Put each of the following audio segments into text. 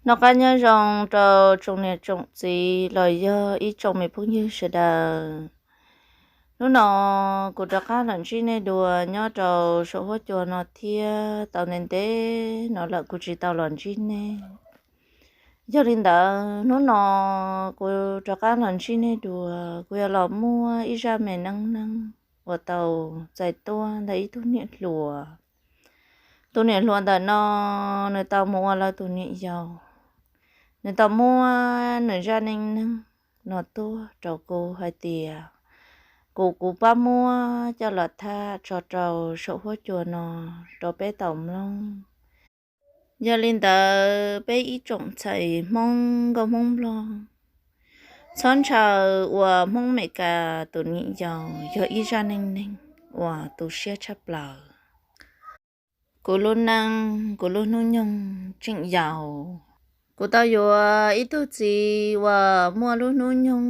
Noj qab nyob zoo rau tsoom niam tsoom txiv los yog ib tsoom me phooj ywg sawv daws. Hnub no kuv rov qab los ntsib nej dua nyob rau saum huab cua no thiab. Tau ntev ntev no lawm kuv tsis tau los ntsib nej. Yog li ntawd hnub no kuv rov qab los ntsib nej dua, kuv yuav los muaj ib zaj me neej neeg uas tau txais tuaj ntawm ib tug niam hluas. Tus niam hluas ntawm no nws tau mus ua lawv tus niam yau. Nws tau muab nws zaj neej neeg no tuaj rau kuv hais tias kuv kuv pab muab coj los tham tso rau saum huab cua no rau peb tau mloog. Yog li ntawd peb ib tsoom ntxhais Hmoob nkauj Hmoob Nplog, txhob ntshaw uas Hmoob Amelikas tus niam yau yog ib zaj neej neeg uas tu siab tshaj plaws. Kuv lub neej, kuv lub hnub nyoog tseem yau, kuv tau yuav ib tug txiv uas muaj lub hnub nyoog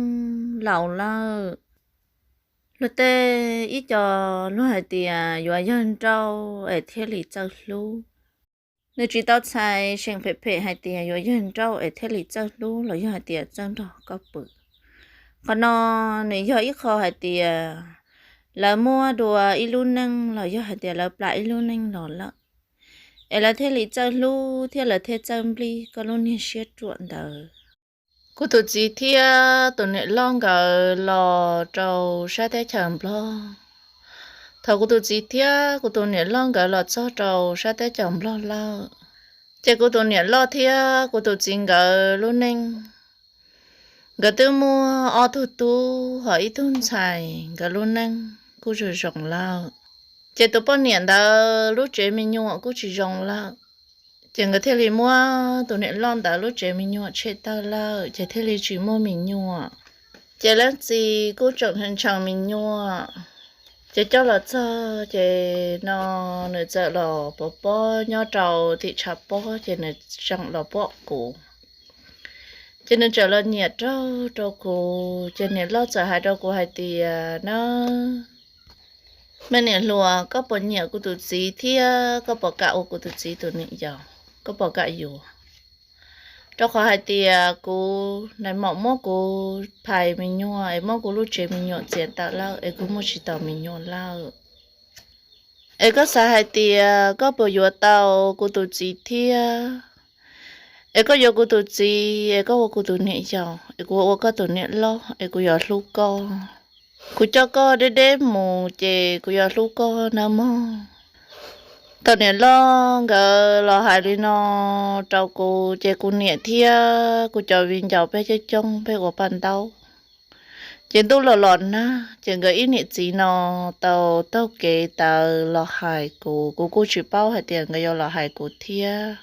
laus lawm. Luag tej ib co luag hais tias yuav yawg nrauj es thiaj li txawj hlub. Nws tsis tau txhais seem phem phem hais tias yuav yawg nrauj es thiaj li txawj hlub los yog hais tias txawj nrog koj pw. Qhov no nws yog ib qho hais tias lawv muab dua ib lub neej los yog hais tias lawv plam ib lub neej los lawm, es lawv thiaj li txawj hlub thiab lawv thiaj txawj nplij koj lub niag siab ruam ntawd. Kuv tus txiv thiab tus niam loj nkawd los rau sab teb chaws Nplog. Thaum kuv tus txiv thiab kuv tus niam loj nkawd los txog rau sab teb chaws Nplog lawm, ces kuv tus niam loj thiab kuv tus txiv nkawd lub neej, nkawd twb muaj ob tug tub ho ib tug ntxhais, nkawd lub neej kuj zoo zoo lawm. Ces tus poj niam ntawd lub tsev me nyuam kuj tsis zoo lawm, ces nkawd thiaj li muab tus niam loj ntawd lub tsev me nyuam tshem tawg lawm ces thiaj li tsis muaj me nyuam. Ces leej txiv kuj tseem ntshaw me nyuam, ces coj los txog ces no nws txawm los pov pob nyob rau tim tshav pob ces nws tseem los pom kuv. Ces nws txawm los nyiam raug rau kuv, ces niam loj txawm hais rau kuv hais tias, na, me niam hluas, koj puas nyiam kuv tus txiv thiab koj puas kam ua kuv tus txiv tus niam yau, koj puas kam yuav? Rau qhov hais tias kuv nais maum muab kuv phais me nyuam es muab kuv lub tsev me nyuam txiav tawm lawm es kuv muaj tsis tau me nyuam lawm. Es koj xav hais tias koj puas yuav tau kuv tus txiv thiab? Es koj yuav kuv tus txiv es koj ua kuv tus niam yau es kuv ua koj tus niam loj es kuv yuav hlub koj. Kuv coj koj deb deb mus ces kuv yuav hlub koj nawb mog. Thaum niam loj nkawd los hais li no rau kuv ces kuv niam thiab kuv cov viv ncaus peb coob coob peb ua paj ntaub. Ces ntuj los los nag ces nkawd ib niam txiv no tau taug kev tawv los hais kuv, kuv kuj tsis paub hais tias nkawd yuav los hais kuv thiab.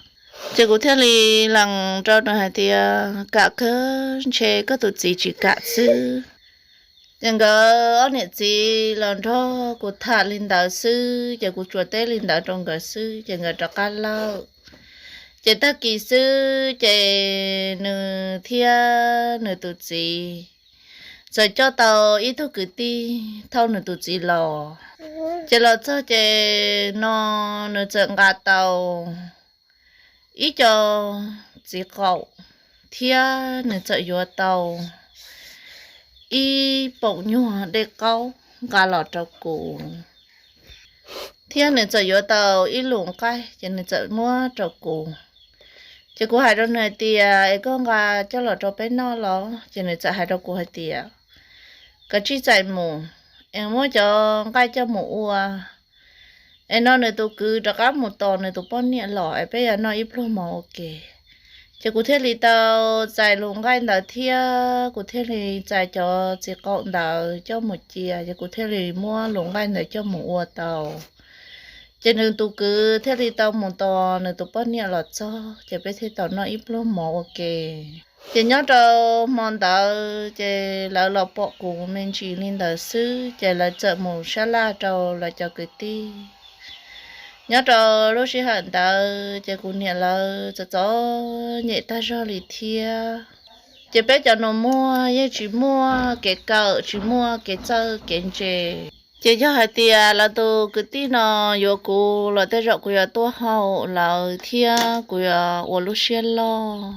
Ces kuv thiaj li lees rau nws hais tias, kam kawg, ntshe koj tus txiv tsis kam xwb. Ces nkawd ob niam txiv los nrog kuv tham li ntawd xwb ces kuv tsuas teb li ntawd rau nkawd xwb ces nkawd rov qab lawm. Ces tag kis xwb ces nws thiab nws tus txiv txawm coj tau ib tug kwv tij thauj nws tus txiv los. Ces los txog ces no nws txawm nqa tau ib co txiv qaum thiab nws txawm yuav tau ib poom nyuag dej qaub nqa los rau kuv, thiab nws txawm yuav tau ib lus nqaij ces nws txawm muab rau kuv. Ces kuv hais rau nws hais tias, es koj nqa coj los rau peb noj los? Ces nws txawm hais rau kuv hais tias, kav tsij txais mus, es muab cov nqaij coj mus ua, es no nws tus kwv rov qab mus tos nws tus poj niam los es peb yuav noj ib pluag mov ua ke. Ces kuv thiaj li tau txais lus nqaij ntawd thiab kuv thiaj li txais cov txiv qaum ntawd coj mus cia, ces kuv thiaj li muab lus nqaij ntawd coj mus ua tau. Ces nws tus kwv thiaj li tau mus tos nws tus poj niam los txog, ces peb thiaj tau noj ib pluag mov ua ke. Ces nyob rau hmo ntawd ces lawv los pom kuv me ntsis li ntawd xwb ces lawv txawm mus sab laj rau lawv cov kwv tij. Nyob rau lub sij hawm ntawd ces kuv niam lawv txom txom nyem tag zog li thiab. Ces peb cov nus muag yeej tsis muaj kev kawm, tsis muaj kev txawj kev ntse. Ces yog hais tias lawv tus kwv tij no yuav kuv los tej zaum kuv yuav tuaj haum lawv thiab kuv yuav ua lub siab loj.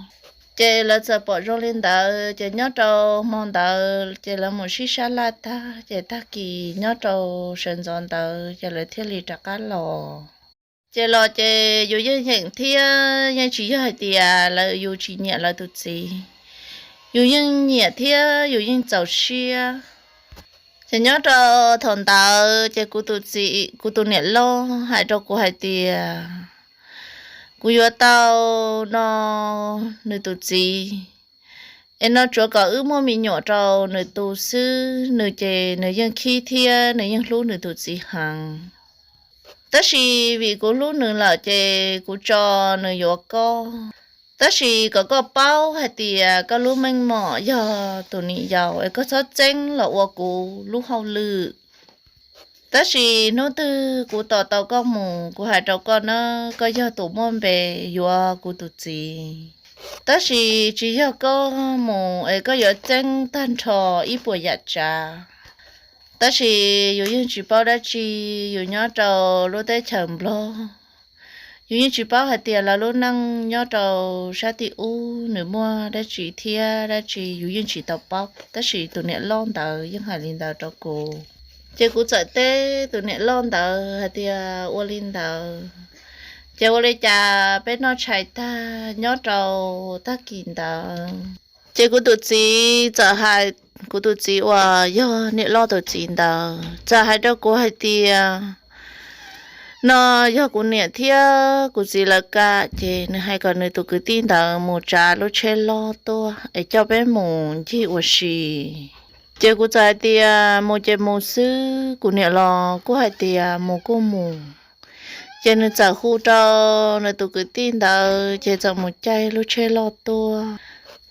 Ces lawv txawm pom zoo li ntawd ces nyob rau hmo ntawd ces lawv mus sib sab laj tag ces tag kis nyob rau sawv ntxov ntawd ces lawv thiaj li rov qab los. Ces los ces yus yeej yeem thiab yeej tsis yog hais tias lawv yus tsis nyiam lawv tus txiv, yus yeej nyiam thiab yus yeej txaus siab. Ces nyob rau thaum ntawd ces kuv tus txiv, kuv tus niam loj hais rau kuv hais tias kuv yuav tau no nws tus txiv, es no tsuav kom wb muaj me nyuam rau nws tu xwb, nws ces nws yeej khib thiab nws yeej hlub nws tus txiv heev. Tab sis vim kuv hlub nws lawm ces kuv tso nws yuav koj. Tab sis kom koj paub hais tias koj lub meej mom yog tus niam yau es koj txhob txeeb los ua kuv lub hauj lwm. Tab sis hnub twg kuv tos tau koj mus kuv hais rau koj na, koj yog tus muaj npe yuav kuv tus txiv. Tab sis tsis yog koj mus es koj yuav txeeb tag nrho ib puas yam tsav. Tab sis yus yeej tsis paub dab tsi, yus nyob rau lub teb chaws Nplog, yus yeej tsis paub hais tias lawv lub neej nyob rau sab tim ub nws muaj dab tsi thiab dab tsi yus yeej tsis tau paub. Tab sis tus niam loj ntawd yeej hais li ntawd rau kuv. Ces kuv txawm teb tus niam loj ntawd hais tias ua li ntawd, ces ua li cas peb noj tshais tag nyob rau tag kis ntawd ces kuv tus txiv txawm hais, kuv tus txiv uas yog niam loj tus txiv ntawd txawm hais rau kuv hais tias no yog kuv niam thiab kuv txiv lawv kam ces nws hais kom nws tus kwv tij ntawd mus tsav lub tsheb loj tuaj es coj peb mus ncig ua si. Ces kuv txawm hais tias mus ces mus xwb, kuv niam los kuj hais tias mus kuj mus. Ces nws txawm hu rau nws tus kwv tij ntawd ces txawm mus caij lub tsheb loj tuaj.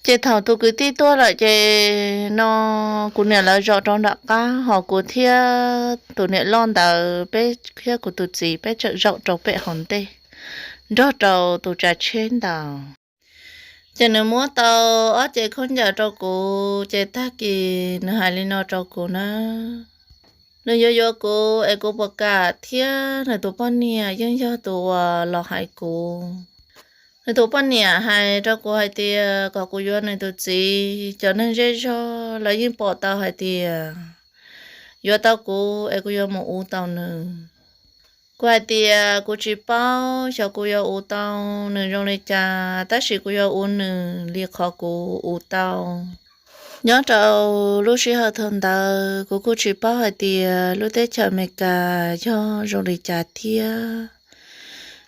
Ces thaum tus kwv tij tuaj lawm ces no kuv niam lawv zaum rau nram qab hos kuv thiab tus niam loj ntawd peb thiab kuv tus txiv peb tseem zaum rau pem hauv ntej nrog rau tus tsav tsheb ntawd. Ces nws muab tau ob cev khaub ncaws rau kuv ces tag kis nws hais li no rau kuv na, nws yuav yuav kuv es kuv puas kam thiab nws tus poj niam yeej yog tus uas los hais kuv. Nws tus poj niam hais rau kuv hais tias kom kuv yuav nws tus txiv, cov neeg zej zog lawv yeej pom tau hais tias yuav tau kuv es kuv yuav mus ua tau nws. Kuv hais tias kuv tsis paub xyov kuv yuav ua tau nws zoo li cas, tab sis kuv yuav ua nws li qhov kuv ua tau. Nyob rau lub sij hawm thaum ntawd kuv kuj tsis paub hais tias lub teb chaws Amelikas yog zoo li cas thiab.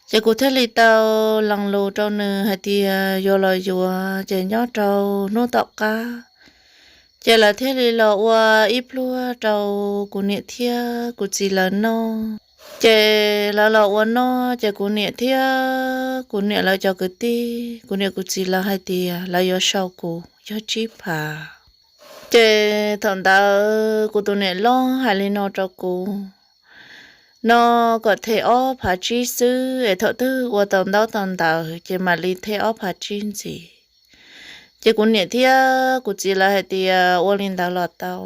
Ces kuv thiaj li tau lees lus rau nws hais tias yuav los yuav, ces nyob rau hnub tom qab ces lawv thiaj li los ua ib pluag rau kuv niam thiab kuv txiv lawv noj. Ces lawv los ua noj ces kuv niam thiab kuv niam lawv cov kwv tij, kuv niam kuv txiv lawv hais tias lawv yuav sau kuv yog tsib phav. Ces thaum ntawd kuv tus niam loj hais li no rau kuv, no kom them ob phav tsib xwb es thaum twg ua tau ntaub tau ntawv ces mam li them ob phav tsib ntxiv. Ces kuv niam thiab kuv txiv lawv hais tias ua li ntawd los tau,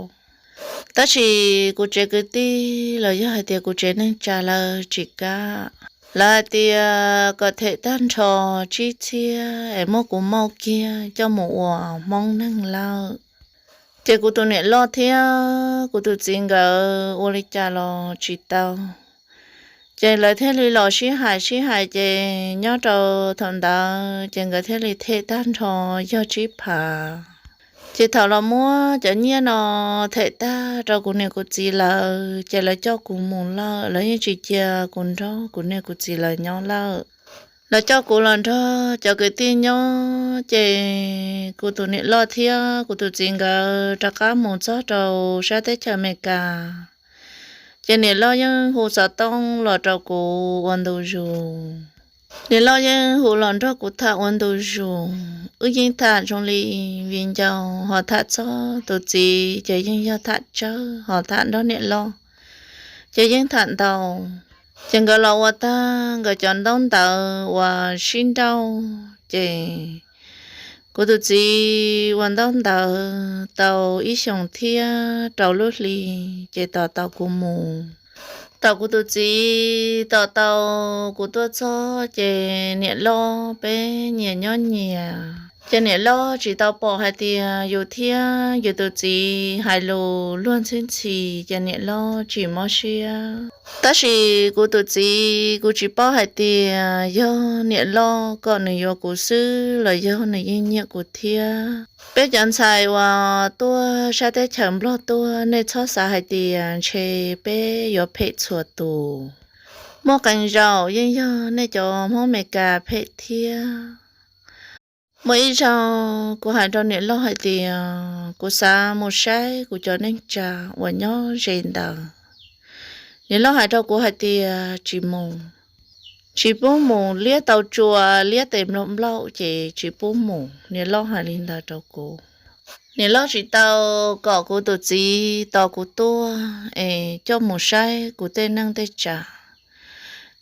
tab sis kuv tsev kwv tij los yog hais tias kuv tsev neej tsa lawv tsis kam. Lawv hais tias kom them tag nrho tsib txhiab es muab kuv mauj kiag coj mus ua Hmoob neeg lawm. Ces kuv tus niam loj thiab kuv tus txiv nkawd ua li cas los tsis tau. Ces lawv thiaj li los sib hais sib hais ces nyob rau thaum ntawd ces nkawd thiaj li them tag nrho yog tsib phav. Ces thaum los muab cov nyiaj no them tag rau kuv niam kuv txiv lawv ces lawv coj kuv mus lawm, lawv yeej tsis cia kuv nrog kuv niam kuv txiv lawv nyob lawm. Lawv coj kuv los nrog cov kwv tij nyob ces kuv tus niam loj thiab kuv tus txiv nkawd rov qab mus txog rau sab teb chaws Amelikas. Ces niam loj yeej hu xov tooj los rau kuv ua ntu zus. Niam loj yeej hu los nrog kuv tham ua ntu zus, wb yeej tham zoo li viv ncaus, ho tham txog tus txiv ces yeej yog tham tsawg, ho tham nrog niam loj ces yeej tham ntau. Ces nkawd los ua tag nkawd cov ntaub ntawv uas sib nrauj ces Kuv tus txiv ua ntaub ntawv tau ib xyoos thiab rau lub hli, ces tos tau kuv mus. Thaum kuv tus txiv tos tau kuv tuaj txog, ces niam loj peb nyias nyob nyias, ces niam loj tsis tau pom hais tias yus thiab yus tus txiv hais lus luag ntxhi ntxhi, ces niam loj tsis mob siab. Tab sis kuv tus txiv, kuv tsis paub hais tias yog niam loj kom nws yuav kuv xwb los yog nws yeej nyiam kuv thiab. Peb cov ntxhais uas tuaj sab teb chaws Nplog tuaj, nej txhob xav hais tias ntshe peb yuav phem txhua tus. Muaj qee zaum yeej yog nej cov Hmoob Amelikas phem thiab. Muaj ib zaug kuv hais rau niam loj hais tias kuv xav mus saib kuv cov neej tsa uas nyob ze ntawd. Niam loj hais rau kuv hais tias tsis mus, tsis pub mus, liab tau tsua, liab tes nplaum nplaum ces tsis pub mus. Niam loj hais li ntawd rau kuv. Niam loj tsis tau kom kuv tus txiv tos kuv tuaj es coj mus saib kuv tej neej tej tsa.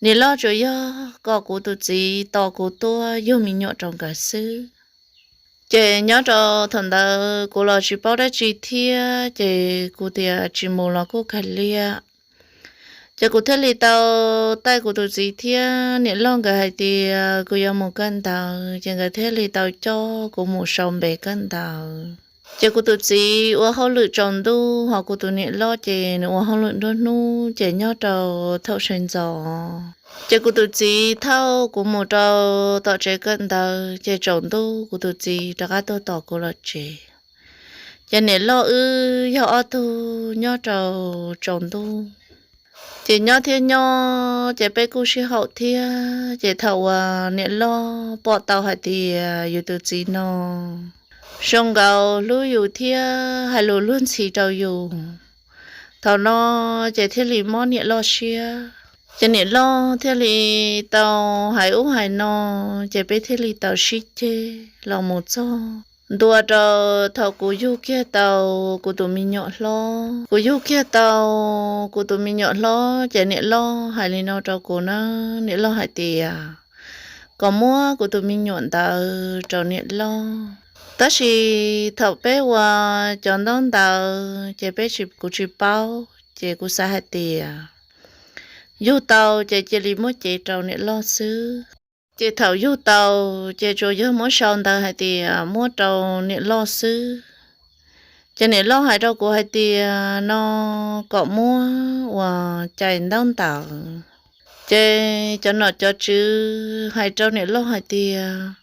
Niam loj tsuas yog kom kuv tus txiv tos kuv tuaj yug me nyuam rau nkawd xwb. Ces nyob rau thaum ntawd kuv los tsis paub dab tsi thiab, ces kuv tias tsis mus los kuj kawg liam. Ces kuv thiaj li tau taij kuv tus txiv thiab niam loj nkawd hais tias kuv yuav mus kawm ntawv, ces nkawd thiaj li tau coj kuv mus sau npe kawm ntawv. Ces kuv tus txiv ua hauj lwm tsaus ntuj, ho kuv tus niam loj ces nws ua hauj lwm nruab hnub, ces nyob rau thaum sawv ntxov, ces kuv tus txiv thauj kuv mus rau tom tsev kawm ntawv, ces tsaus ntuj kuv tus txiv rov qab tuaj tos kuv los tsev. Ces niam loj wb yog ob tug nyob rau tsaus ntuj. Ces nyob thiab nyob, ces peb kuj sib haum thiab. Ces thaum uas niam loj pom tau hais tias yus tus txiv no zoo nkaus hlub yus thiab hais lus luag ntxhi rau yus, thaum no ces thiaj li mob niam loj siab. Ces niam loj thiaj li tau hais ub hais no, ces peb thiaj li tau sib ceg los mus txog ntua rau thaum kuv yug kiag tau kuv tus me nyuam hlob. Kuv yug kiag tau kuv tus me nyuam hlob, ces niam loj hais li no rau kuv na, niam loj hais tias kom muab kuv tus me nyuam ntawd rau niam loj. Tab sis thaum peb ua cov ntaub ntawv, ces peb tsis, kuv tsis paub, ces kuv xav hais tias yug tau ces cia li muab cev rau niam loj xwb. Ces thaum yug tau, ces tsuas yog muab sau ntawv hais tias muab rau niam loj xwb. Ces niam loj hais rau kuv hais tias no kom muab ua cais ntaub ntawv. Ces cov nom cov tswv hais rau niam loj hais tias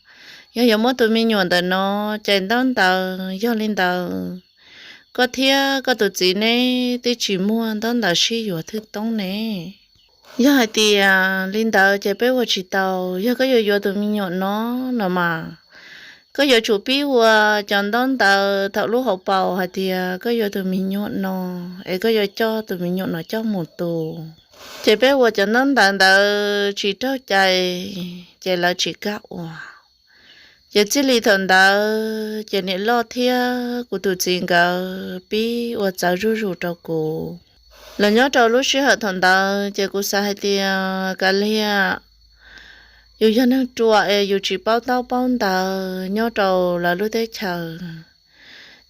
yog yuav muab tus me nyuam ntawm no cais ntaub ntawv, yog li ntawd koj thiab koj tus txiv neb twb tsis muaj ntaub ntawv sib yuav thwj toob ne. Yog hais tias li ntawd ces peb ua tsis tau. Yog koj yuav yuav tus me nyuam no, no mas koj yuav tsum pib ua cov ntaub ntawv thaum lub hauv paus hais tias koj yuav tus me nyuam no, es koj yuav coj tus me nyuam no coj mus tu. Ces peb ua cov ntaub ntawv ntawd tsis raug cai, ces lawv tsis kam ua. Ces txij li thaum ntawd ces niam loj thiab kuv tus txiv nkawd pib ua txawv zuj zus rau kuv. Los nyob rau lub sij hawm thaum ntawd ces kuv xav hais tias kav liam, yus yog neeg ruam es yus tsis paub taub paub ntawv nyob rau lawv lub teb chaws.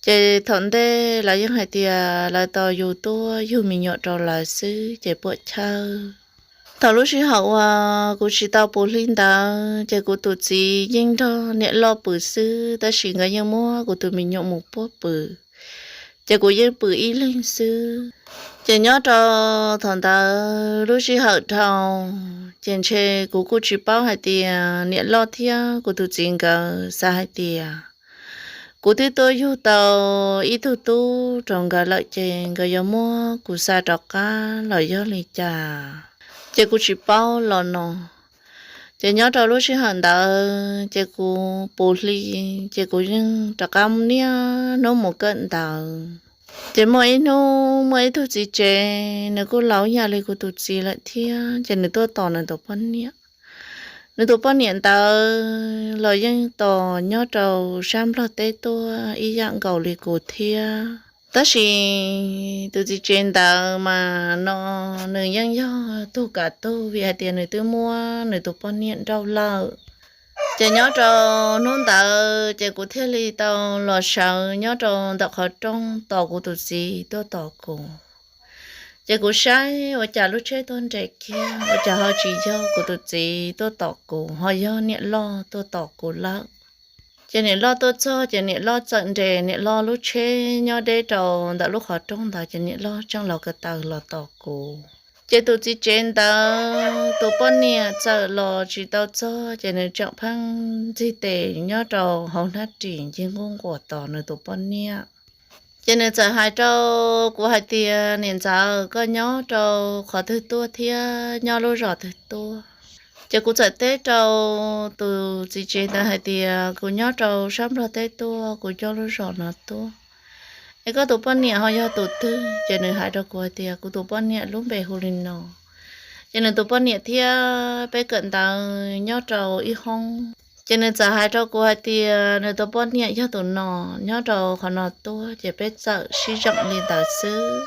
Ces thaum ntej lawv yeej hais tias lawv tos yus tuaj yug me nyuam rau lawv xwb ces puam chawj. Thaum lub sij hawm uas kuv tsis tau puv hli ntawd ces kuv tus txiv yeej nrog niam loj pw xwb, tab sis nkawd yeej muab kuv tus me nyuam mus puab pw, ces kuv yeej pw ib leeg xwb. Ces nyob rau thaum ntawd lub sij hawm dhau, ces ntshe kuv kuj tsis paub hais tias niam loj thiab kuv tus txiv nkawd xav hais tias kuv twb tuaj yug tau ib tug tub rau nkawd lawm ces nkawd yuav muab kuv xa rov qab los yog li cas, ces kuv tsis paub los no. Ces nyob rau lub sij hawm ntawd ces kuv puv hli, ces kuv yeej rov qab niaj hnub mus kawm ntawv. Ces muaj ib hnub muaj ib tug txiv tsev, nws kuj laus yam li kuv tus txiv lawm thiab, ces nws tuaj tos nws tus poj niam. Nws tus poj niam ntawd los yeej tos nyob rau sab Nplog teb tuaj ib yam nkaus li kuv thiab. Tab sis tus txiv tsev ntawd mas no nws yeej yog tug kav tug, vim hais tias nws twb muab nws tus poj niam nrauj lawm. Ces nyob rau hnub ntawd ces kuv thiaj li tau los sawv nyob rau ntawm qhov rooj tos kuv tus txiv tuaj tos kuv. Ces kuv saib ua cas lub tsheb tuaj nres kiag, ua cas ho tsis yog kuv tus txiv tuaj tos kuv, ho yog niam loj tuaj tos kuv lawm. Ces niam loj tuaj txog ces niam loj txawm nres niam loj lub tsheb nyob deb rau ntawm lub qhov rooj ntawd, ces niam loj tseem los ko taw los tos kuv. Ces tus txiv tsev ntawd tus poj niam txawm los tsis tau txog, ces nws tseem pheej ntxig tes nyob rau hauv hnab ris ncig nkuj nquas tos nws tus poj niam. Ces nws txawm hais rau kuv hais tias, Niam ntxawm, koj nyob rau qhov twg tuaj thiab nyob lub zos twg tuaj? Ces kuv txawm teb rau tus txiv tsev ntawd hais tias, Kuv nyob rau sab Nplog teb tuaj, kuv nyob lub zos no tuaj. Es koj tus poj niam ho yog tus twg? Ces nws hais rau kuv hais tias, Kuv tus poj niam lub npe hu li no. Ces nws tus poj niam thiab peb kawm ntawv nyob rau ib hoob. Ces nws txawm hais rau kuv hais tias nws tus poj niam yog tus no, nyob rau qhov no tuaj, ces peb txawm sib zeem li ntawd xwb.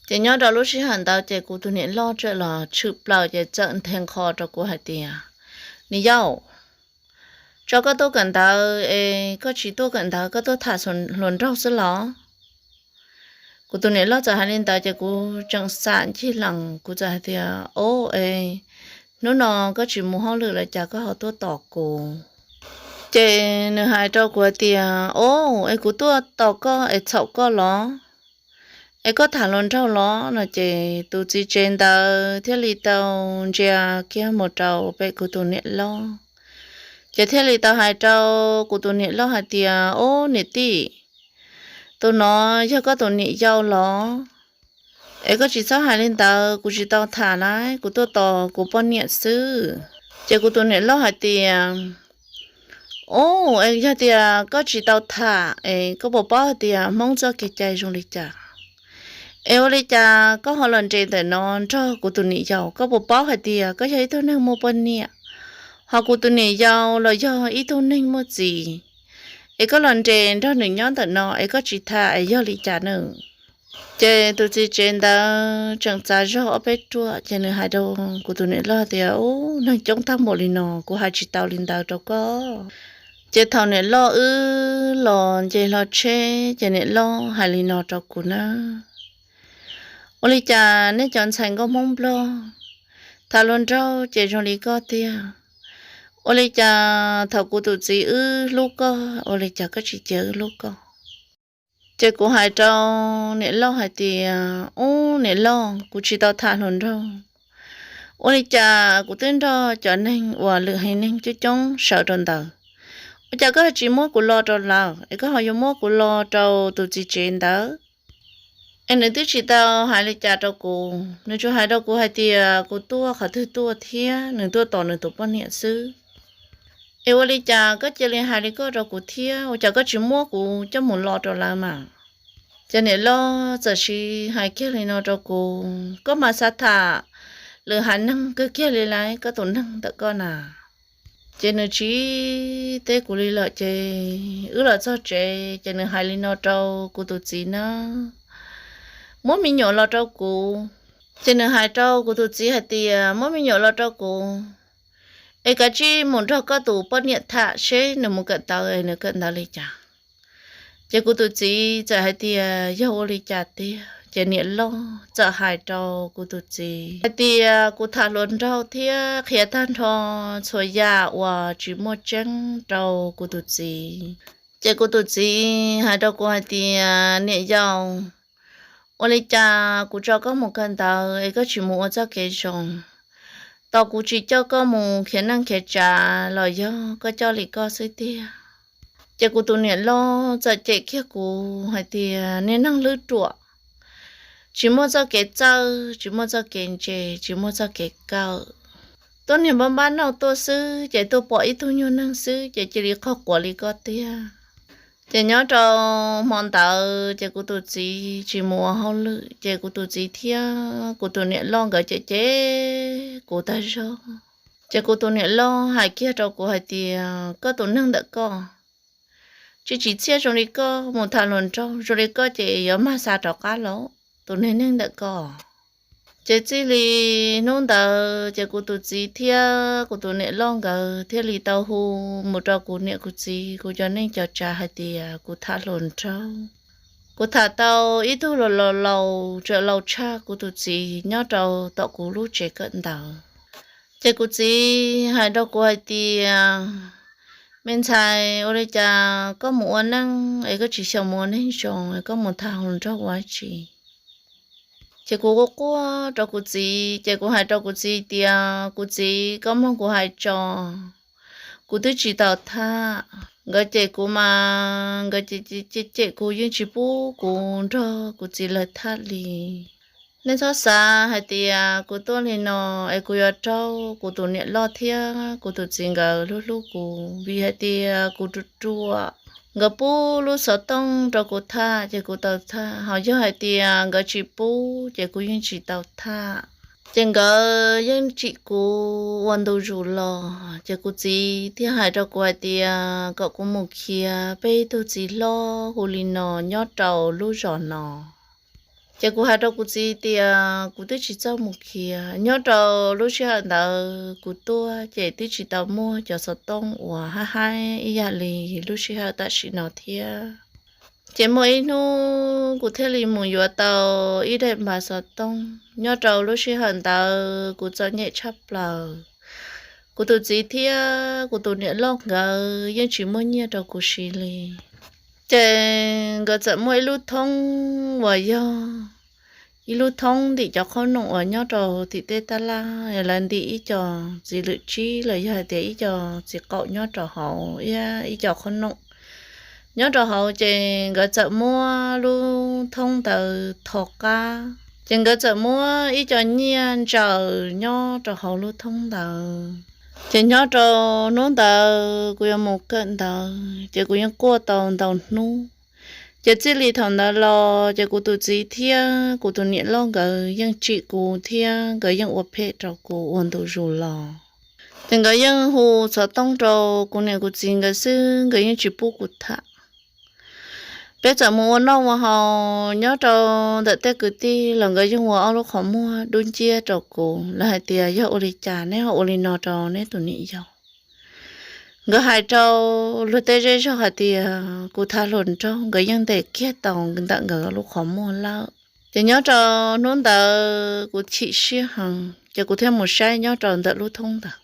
Ces nyob rau lub sij hawm ntawd ces kuv tus niam loj txawm los tshwm plaws ces txawm nthe nqho rau kuv hais tias, Niam yau, tso koj tuaj kawm ntawv es koj tsis tuaj kawm ntawv, koj tuaj tham hluas nraug xwb los? Kuv tus niam loj txawm hais li ntawd ces kuv tseem xam ncig lees, kuv txawm hais tias, Ob, es hnub no koj tsis mus hauj lwm los cas koj ho tuaj tos kuv? Ces nws hais rau kuv hais tias, Ob, es kuv tuaj tos koj es txhaum koj los? Es koj tham hluas nraug los? No ces tus txiv tsev ntawd thiaj li tau ntsia kiag mus rau pem kuv tus niam loj, ces thiaj li tau hais rau kuv tus niam loj hais tias, Ob niam tij, tus no yog koj tus niam yau los? Es koj tsis txhob hais li ntawd, kuv tsis tau tham na, kuv tuaj tos kuv poj niam xwb. Ces kuv tus niam loj hais tias, Ob, es yog tias koj tsis tau tham es koj puas paub hais tias Hmoob txoj kev cai zoo li cas? Es ua li cas koj ho los nres ntawm no nrog kuv tus niam yau? Koj puas paub hais tias koj yog ib tug neeg muaj poj niam, ho kuv tus niam yau los yog ib tug neeg muaj txiv, es koj los nres nrog nws nyob ntawm no es koj tsis tham es yog li cas na? Ces tus txiv tsev ntawd tseem txav zog ob peb ruam ces nws hais rau kuv tus niam loj tias, Ub, neeg coob tag npaum li no kuv hais tsis tau li ntawd rau koj. Ces thaum niam loj wb los nce hlo tsheb ces niam loj hais li no rau kuv na, Ua li cas nej cov ntxhais nkauj Hmoob Nplog tham hluas nraug ces zoo li koj tiag? Ua li cas thaum kuv tus txiv wb hlub koj, ua li cas koj tsis cia wb hlub koj? Ces kuv hais rau niam loj hais tias, Ub niam loj, kuv tsis tau tham hluas nraug. Ua li cas kuv twb nrog cov neeg uas lwm haiv neeg coob coob sawv rau ntawd, ua cas koj tsis muab kuv lo rau lawv es koj ho yuav muab kuv lo rau tus txiv tsev ntawd? Es nws twb tsis tau hais li cas rau kuv, nws tsuas hais rau kuv hais tias kuv tuaj qhov twg tuaj thiab nws tuaj tos nws tus poj niam xwb. Es ua li cas koj cia li hais li koj rau kuv thiab, ua cas koj tsis muab kuv coj mus lo rau lawv mas? Ces niam loj txawm sis hais kiag li no rau kuv, Koj mas xav tham lwm haiv neeg kawg kiag li lauj, koj tus neeg ntawm koj na. Ces nws tsis teb kuv li lawm ces wb los txog tsev ces nws hais li no rau kuv tus txiv na, Muab me nyuam los rau kuv. Ces nws hais rau kuv tus txiv hais tias, Muab me nyuam los rau kuv, es kav tsij mus nrog koj tus poj niam tham seb nws mus kawm ntawv es nws kawm ntawv li cas. Ces kuv tus txiv txawm hais tias, Yog ua li cas tiag? Ces niam loj txawm hais rau kuv tus txiv hais tias, Kuv tham hluas nraug thiab qhia tag nrho txhua yam uas tsis muaj tseeb rau kuv tus txiv. Ces kuv tus txiv hais rau kuv hais tias, Niam yau, ua li cas kuv tso koj mus kawm ntawv es koj tsis mus ua txoj kev zoo? Tos kuv tsis coj koj mus khiav neej khiav tsav los yog koj coj li koj xwb tiag? Ces kuv tus niam loj txawm cem kiag kuv hais tias, Niag neeg hlwb ruam, tsis muaj txoj kev txawj, tsis muaj txoj kev ntse, tsis muaj txoj kev kawm, tuaj niag npab npab nauj tuaj xwb ces tuaj pom ib tug nyuag neeg xwb ces cia li qaug quav li koj tiag. Ces nyob rau hmo ntawd ces kuv tus txiv tsis mus ua hauj lwm ces kuv tus txiv thiab kuv tus niam loj nkawd cem cem kuv tag zog. Ces kuv tus niam loj hais kiag rau kuv hais tias, Koj tus neeg ntawm koj, tsis tsim txiaj zoo li koj, mus tham hluas nraug zoo li koj ces yuav mag xa rov qab los, tus niag neeg ntawm koj. Ces txij li hnub ntawd ces kuv tus txiv thiab kuv tus niam loj nkawd thiaj li tau hu mus rau kuv niam kuv txiv kuv cov neej cov tsav hais tias kuv tham hluas nraug. Kuv tham tau ib tug laus laus, tseem laus tshaj kuv tus txiv nyob rau tom kuv lub tsev kawm ntawv. Ces kuv txiv hais rau kuv hais tias, me ntxhais, ua li cas koj mus ua neej es koj tsis xyaum mus ua neej zoo, koj mus tham hluas nraug ua tsi? Ces kuv quaj quaj rau kuv txiv, ces kuv hais rau kuv txiv tias, kuv txiv, koj mloog kuv hais tso, kuv twb tsis tau tham. Nkawd cem kuv mas nkawd cem kuv yeej tsis pub kuv nrog kuv txiv lawv tham li. Nej txhob xav hais tias kuv tuaj li no es kuv yuav raug kuv tus niam loj thiab kuv tus txiv nkawd hlub hlub kuv, vim hais tias kuv ruam ruam. Nkawd pub lub xov tooj rau kuv tham ces kuv tau tham, ho yog hais tias nkawd tsis pub ces kuv yeej tsis tau tham. Ces nkawd yeej tsim kuv ua ntu zus los, ces kuv txiv thiaj hais rau kuv hais tias kom kuv mus khiav peb ib tug txiv hlob hu li no nyob rau lub zos no. Ces kuv hais rau kuv txiv tias kuv twb tsis txawj mus khiav. Nyob rau lub sij hawm ntawd kuv tuaj ces twb tsis tau muaj cov xov tooj uas haib haib ib yam li lub sij hawm tam sim no thiab. Ces muaj ib hnub kuv thiaj li mus yuav tau ib daim npav xov tooj. Nyob rau lub sij hawm ntawd kuv txom nyem tshaj plaws. Kuv tus txiv thiab kuv tus niam loj nkawd yeej tsis muaj nyiaj rau kuv siv li. Ces nkawd txawm muaj ib lub thoob uas yog ib lub thoob ntim cov qhob noom uas nyob rau tim tej taj laj, lawv ntim ib co txiv lwm tsib los yog hais tias ib co txiv qaum nyob rau hauv ib, ib co qhob noom nyob rau hauv. Ces nkawd txawm muab lub thoob ntawd tho qab, ces nkawd txawm muab ib co nyiaj ntsaws nyob rau hauv lub thoob ntawd. Ces nyob rau hnub ntawd kuv yuav mus kawm ntawv ces kuv yeej quaj tau ntau hnub. Ces txij li thaum ntawd los ces kuv tus txiv thiab kuv tus niam loj nkawd yeej tsim kuv thiab nkawd yeej ua phem rau kuv ua ntu zus los. Ces nkawd yeej hu xov tooj rau kuv niam kuv txiv nkawd xwb, nkawd yeej tsis pub kuv tham. Peb txawm mus ua noj ua haus nyob rau ntawm tej kwv tij los nkawd yeej ua ob lub qhov muag dub nciab rau kuv, lawv hais tias yog ua li cas neb ho ua li no rau neb tus niam yau. Nkawd hais rau luag tej zej zog hais tias kuv tham hluas nraug, nkawd yeej ntes kiag tau ntawm nkawd lub qhov muag lawm. Ces nyob rau hnub ntawd kuv chim siab heev ces kuv thiaj mus saib nyob rau ntawm lub thoob ntawd.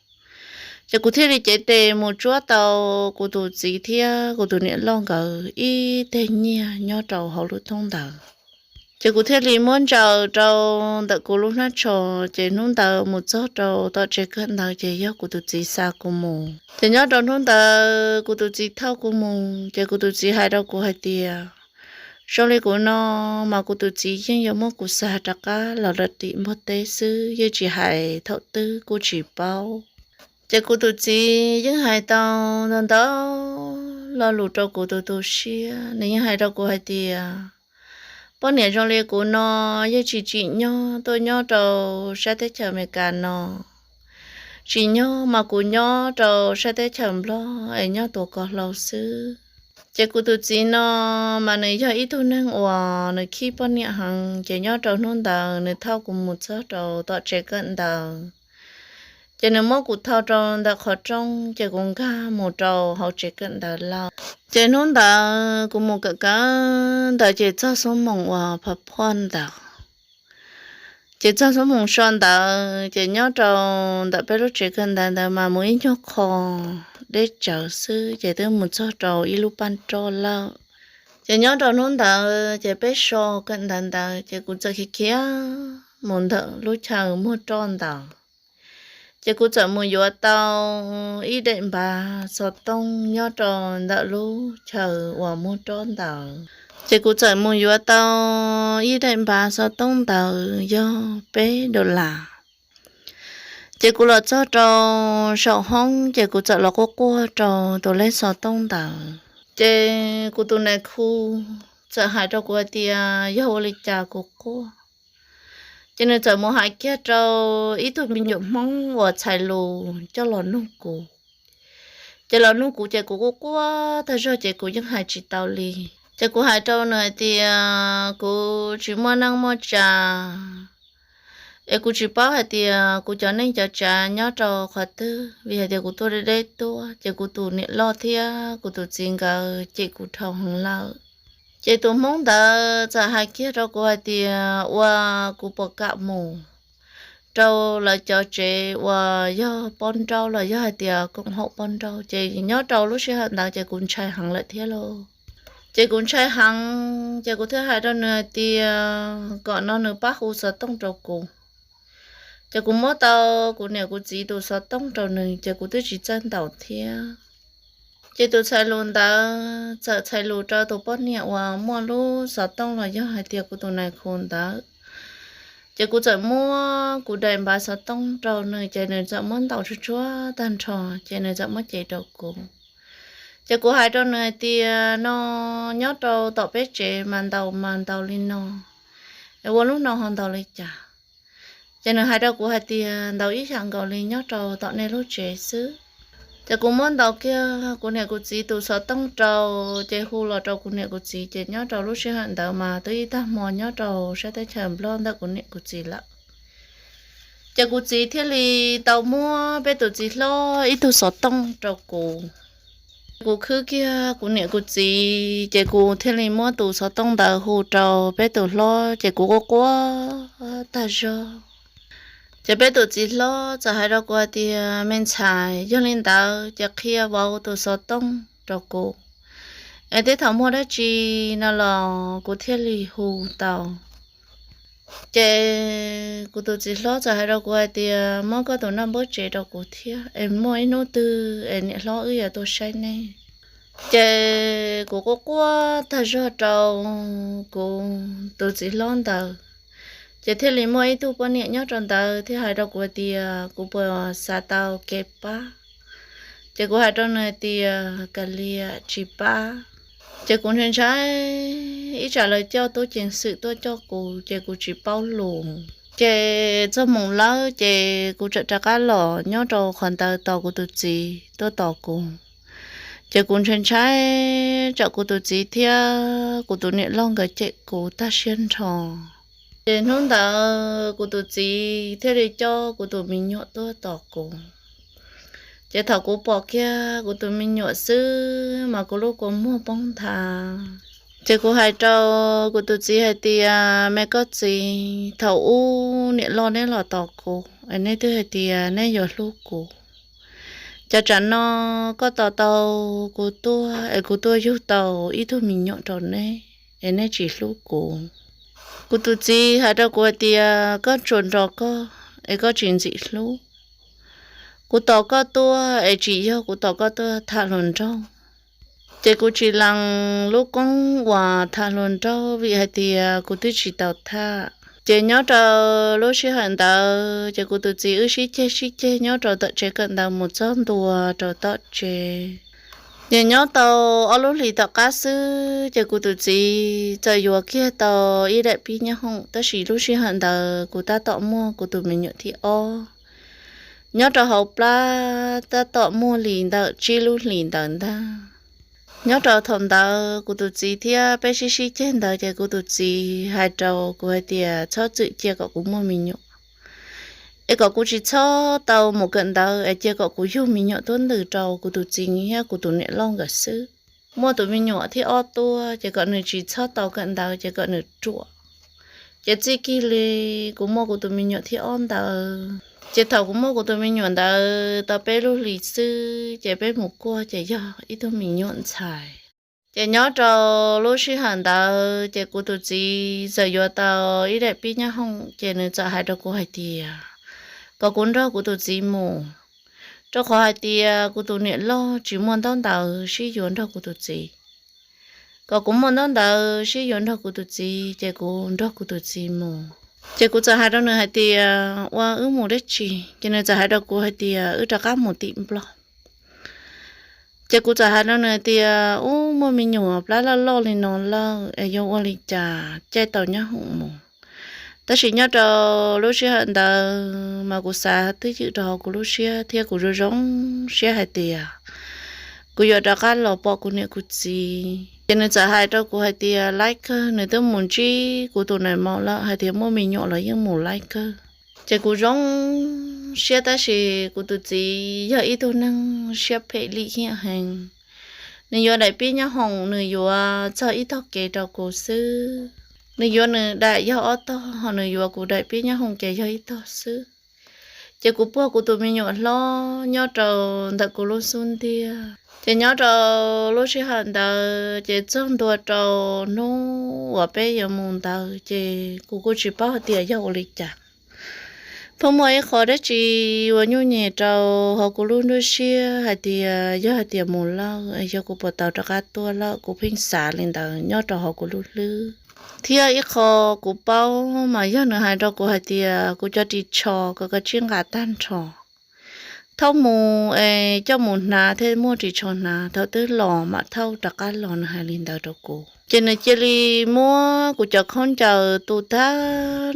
Ces kuv thiaj li cev tes mus tsuab tau kuv tus txiv thiab kuv tus niam loj nkawd ib teg nyiaj nyob rau hauv lub thoob ntawd. Ces kuv thiaj li muab ntsaws rau ntawm kuv lub hnab tsho. Ces hnub ntawd mus txog rau tom tsev kawm ntawv ces yog kuv tus txiv xa kuv mus. Ces nyob rau hnub ntawd kuv tus txiv thauj kuv mus ces kuv tus txiv hais rau kuv hais tias zoo li kuv no mas kuv tus txiv yeej yuav muab kuv xa rov qab los rau tim npog teb xwb, yeej tsis hais thaum twg kuj tsis paub. Ces kuv tus txiv yeej hais tau ntau ntau lo lus rau kuv tus tu siab, nws yeej hais rau kuv hais tias poj niam zoo li kuv no yeej tsis tsim nyog tuaj nyob rau sab teb chaws Amelikas no. Tsim nyog mas kuv nyob rau sab teb chaws Nplog es nyob tuav ko hlau xwb. Ces kuv tus txiv no mas nws yog ib tug neeg uas nws khib poj niam heev, ces nyob rau hnub ntawd nws thauj kuv mus txog rau tom tsev kawm ntawv. Ces nws muab kuv thau rau ntawm qhov rooj ces kuv nkag mus rau hauv tsev kawm ntawv lawm. Ces hnub ntawd kuv mus kawm kawm ntawv ces txog xuab moos uas phav phoj ntawd. Ces txog xuab moos so ntawd ces nyob rau ntawm peb lub tsev kawm ntawv ntawd mas mus ib nyuag qho deb tsawv xwb ces twb mus txog rau ib lub paj roj lawm. Ces nyob rau hnub ntawd ces peb so kawm ntawv ntawd ces kuv txawm khiav khiav mus ntawm lub chaw muag roj ntawd. Ces kuv txawm mus yuav tau ib daim npav xov tooj nyob rau ntawm lub chaw uas muag roj ntawd. Ces kuv txawm mus yuav tau ib daim npav xov tooj ntawd yog peb dollar. Ces kuv los txog rau saum hoob ces kuv txawm los quaj quaj rau tus lej xov tooj ntawd. Ces kuv tus nais khu txawm hais rau kuv hais tias yog ua li cas kuv quaj. Ces nws txawm mus hais kiag rau ib tug me nyuam Hmoob uas txhais lus coj los nug kuv. Ces los nug kuv ces kuv quaj quaj tag zog ces kuv yeej hais tsis tau li. Ces kuv hais rau nws hais tias kuv tsis muaj neej muaj tsa, Es kuv tsis paub hais tias kuv cov neej cov tsav nyob rau qhov twg, vim hais tias kuv tuaj deb deb tuaj, ces kuv tus niam loj thiab kuv tus txiv nkawd cem kuv dhau heev lawm. Ces tus hmoob ntawd txawm hais kiag rau kuv hais tias ua kuv puas kam mus rau lawv cov tsev uas yog poj nrauj los yog hais tias koom haum poj nrauj. Ces nyob rau lub sij hawm ntawd ces kuv ntshai heev lawm thiab lauj. Ces kuv ntshai heev, ces kuv thiaj hais rau nws hais tias kom no nws pab hu xov tooj rau kuv. Ces kuv muab tau kuv niam kuv txiv tus xov tooj rau nws, ces kuv twb tsis txawj ntaus thiab. Ces tus txhais lus ntawd txawm txhais lus rau tus poj niam uas muaj lub xov tooj los yog hais tias kuv tus nais khu ntawd. Ces kuv txawm muab kuv daim npav xov tooj rau nws, ces nws txawm muab ntaus tsuag tsuag tag nrho, ces nws txawm muab cev rau kuv. Ces kuv hais rau nws hais tias no nyob rau tom peb tsev mas ntaus mas ntaus li no, es ua lub no ho ntaus li cas? Ces nws hais rau kuv hais tias ntaus ib yam nkaus li nyob rau tom nej lub tsev xwb. Ces kuv muab ntaus kiag kuv niam kuv txiv tus xov tooj rau, ces hu los rau kuv niam kuv txiv, ces nyob rau lub sij hawm ntawd mas twb ib tag hmo nyob rau sab teb chaws Nplog ntawm kuv niam kuv txiv lawm. Ces kuv txiv thiaj li tau muab peb tus txiv hlob ib tug xov tooj rau kuv. Kuv khwb kiag kuv niam kuv txiv, ces kuv thiaj li muab tus xov tooj ntawd hu rau peb tus hlob, ces kuv quaj quaj tag zog. Ces peb tus txiv hlob txawm hais rau kuv hais tias me ntxhais, yog li ntawd ces qhia vauv tus xov tooj rau kuv, es tej thaum muaj dab tsi no los kuv thiaj li hu tau. Ces kuv tus txiv hlob txawm hais rau kuv hais tias muab koj tus naj npawb tsev rau kuv thiab, es muaj ib hnub twg es niam hlob wb yuav tuaj saib nej. Ces kuv quaj quaj tag zog rau kuv tus txiv hlob ntawd, ces thiaj li muaj ib tug poj niam nyob rau ntawd thiaj hais rau kuv hais tias kuv puas xav tau kev pab. Ces kuv hais rau nws hais tias kav liam, tsis pab. Ces kuv ntshai ntshai ib tsam lawv coj tub ceev xwm tuaj coj kuv, ces kuv tsis paub lus. Ces txog moos lawm ces kuv txawm rov qab los nyob rau qhov ntawd tos kuv tus txiv tuaj tos kuv. Ces kuv ntshai ntshai tsam kuv tus txiv thiab kuv tus niam loj nkawd cem kuv tag siab nrho. Ces hnub ntawd kuv tus txiv thiaj li coj kuv tus me nyuam tuaj tos kuv. Ces thaum kuv pom kiag kuv tus me nyuam xwb mas kuv lub kua muag poob nthav. Ces kuv hais rau kuv tus txiv hais tias me koj txiv, thaum ub niam loj neb los tos kuv es neb twb hais tias neb yuav hlub kuv. Ces tsam no koj tos tau kuv tuaj es kuv tuaj yug tau ib tug me nyuam rau neb, es neb tsis hlub kuv. Kuv tus txiv hais rau kuv hais tias koj tsuas nrog koj es koj tsis ntxim hlub. Kuv tos koj tuaj es tsis yog kuv tos koj tuaj tham hluas nraug. Ces kuv tsis lees lub koob uas tham hluas nraug vim hais tias kuv twb tsis tau tham. Ces nyob rau lub sij hawm ntawd ces kuv tus txiv wb sib ceg sib ceg nyob rau tom tsev kawm ntawv mus txog ntua rau tom tsev. Ces nyob tau ob lub hlis tom qab xwb ces kuv tus txiv txawm yuav kiag tau ib daim pib nyab hoom, tab sis lub sij hawm ntawd kuv tab tom muaj kuv tus me nyuam thib ob nyob rau hauv plab, tab tom muaj li ntawm tsib lub hlis ntawd ntag. Nyob rau thaum ntawd kuv tus txiv thiab peb sib sib ceg ntawd ces kuv tus txiv hais rau kuv hais tias txhob txwm cia kom kuv muaj me nyuam, es kom kuv tsis txhob tau mus kawm ntawv es cia kom kuv yug me nyuam tuab ntwm rau kuv tus txiv thiab kuv tus niam loj nkawd xwb. Muaj tus me nyuam thib ob tuaj ces kom nws tsis txhob tau kawm ntawv ces kom nws ruam. Ces txij kiag li kuv muaj kuv tus me nyuam thib ob ntawd, ces thaum kuv muaj kuv tus me nyuam ntawd tau peb lub hlis xwb ces peb mus kuaj ces yog ib tug me nyuam ntxhais. Ces nyob rau lub sij hawm ntawd ces kuv tus txiv txawm yuav tau ib daim pib nyab hoom, ces nws txawm hais rau kuv hais tias kom kuv nrog kuv tus txiv mus, rau qhov hais tias kuv tus niam loj tsis muaj ntaub ntawv sib yuav nrog kuv tus txiv. Kom kuv muaj ntaub ntawv sib yuav nrog kuv tus txiv ces kuv nrog kuv tus txiv mus. Ces kuv txawm hais rau nws hais tias ua wb mus dab tsi? Ces nws txawm hais rau kuv hais tias wb rov qab mus tim Nplog. Ces kuv txawm hais rau nws hais tias ub, muaj me nyuam plab loj loj li no lawm es yuav ua li cas caij tau nyab hoom mus. Tab sis nyob rau lub sij hawm ntawd mas kuv xav twj ywm rau hauv kuv lub siab thiab kuv zoo zoo siab hais tias kuv yuav rov qab los pom kuv niam kuv txiv. Ces nws txawm hais rau kuv hais tias laib kawg, nws twb mus ntsib kuv tus nais maum lawm hais tias muaj me nyuam los yeej mus laib kawg. Ces kuv zoo siab tab sis kuv tus txiv yog ib tug neeg siab phem lim hiam heev. Nws yuav daim pib nyoob hoom, nws yuav txog ib tog kev rau kuv xwb. Nws yuav nws daim yog ob tog, ho nws yuav kuv daim pib nyoob hoom ces yog ib tog xwb. Ces kuv puag kuv tus me nyuam hlob nyob rau ntawm kuv lub xub ntiag. Ces nyob rau lub sij hawm ntawd ces txog ntua rau hnub uas peb yuav mus ntawd ces kuv kuj tsis paub hais tias yog ua li cas. Pheej muaj ib qho dab tsi uas nyuj nyem rau hauv kuv lub nruab siab hais tias yog hais tias mus lawm, yog kuv puas tau rov qab tuaj lawm, kuv pheej xav li ntawd nyob rau hauv kuv lub hlwb. Thiab ib qho kuv paub mas yog nws hais rau kuv hais tias kuv cov ris tsho kom koj tsij nqa tag nrho, thaub mus es coj mus hnav thiab muaj ris tsho hnav, thaum twg los mam thauj rov qab los, nws hais li ntawd rau kuv. Ces nws cia li muab kuv cov khaub ncaws tu tag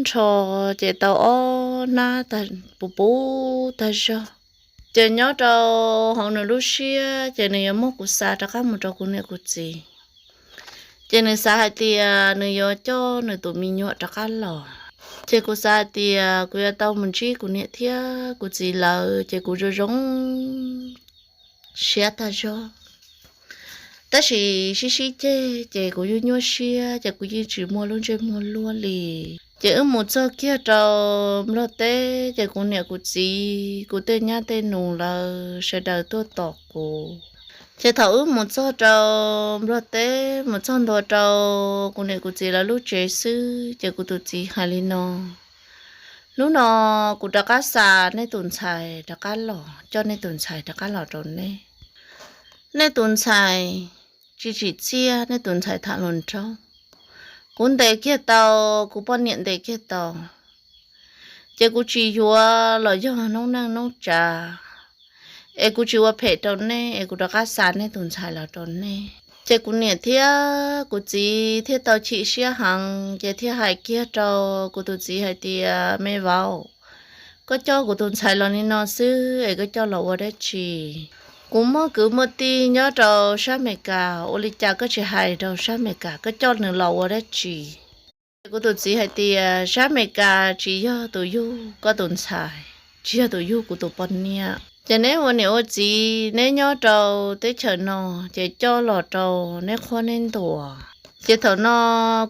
nrho, ces tau ob hnab puv puv tag zog. Ces nyob rau hauv nws lub siab ces nws yuav muab kuv xa rov qab mus rau kuv niam kuv txiv. Ces nws xav hais tias nws yuav coj nws tus me nyuam rov qab los. Ces kuv xav hais tias kuv yuav tau mus ntsib kuv niam thiab kuv txiv lawm ces kuv zoo zoo siab tag zog. Tab sis sib sib ceg ces kuv yeej nyuaj siab ces kuv yeej tsis muaj lub ntsej muag luag li. Ces wb mus txog kiag rau Nplog teb ces kuv niam kuv txiv, kuv tej nyab tej nus lawv sawv daws tuaj tos kuv. Ces thaum wb mus txog rau Nplog teb, mus txog ntua rau kuv niam kuv txiv lawv lub tsev xwb ces kuv tus txiv hais li no: Hnub no kuv rov qab xa nej tus ntxhais rov qab los, coj nej tus ntxhais rov qab los rau nej. Nej tus ntxhais tsis tsim txiaj, nej tus ntxhais tham hluas nraug. Kuv ntes kiag tau, kuv poj niam ntes kiag tau, ces kuv tsis yuav los yog noob neej noob tsav, es kuv tsis ua phem rau nej es kuv rov qab xa nej tus ntxhais los rau nej. Ces kuv niam thiab kuv txiv thiaj tau chim siab heev ces thiaj hais kiag rau kuv tus txiv hais tias: Me vauv, koj coj kuv tus ntxhais los li no xwb es koj coj los ua dab tsi? Kuv muaj kwv muaj tij nyob rau sab Amelikas, ua li cas koj tsis hais rau sab Amelikas, koj coj nws los ua dab tsi? Ces kuv tus txiv hais tias sab Amelikas tsis yog tus yug koj tus ntxhais, tsis yog tus yug kuv tus poj niam. Ces neb ua niam ua txiv neb nyob rau teb chaws no, ces coj los rau neb qhuab neb ntuas. Ces thaum no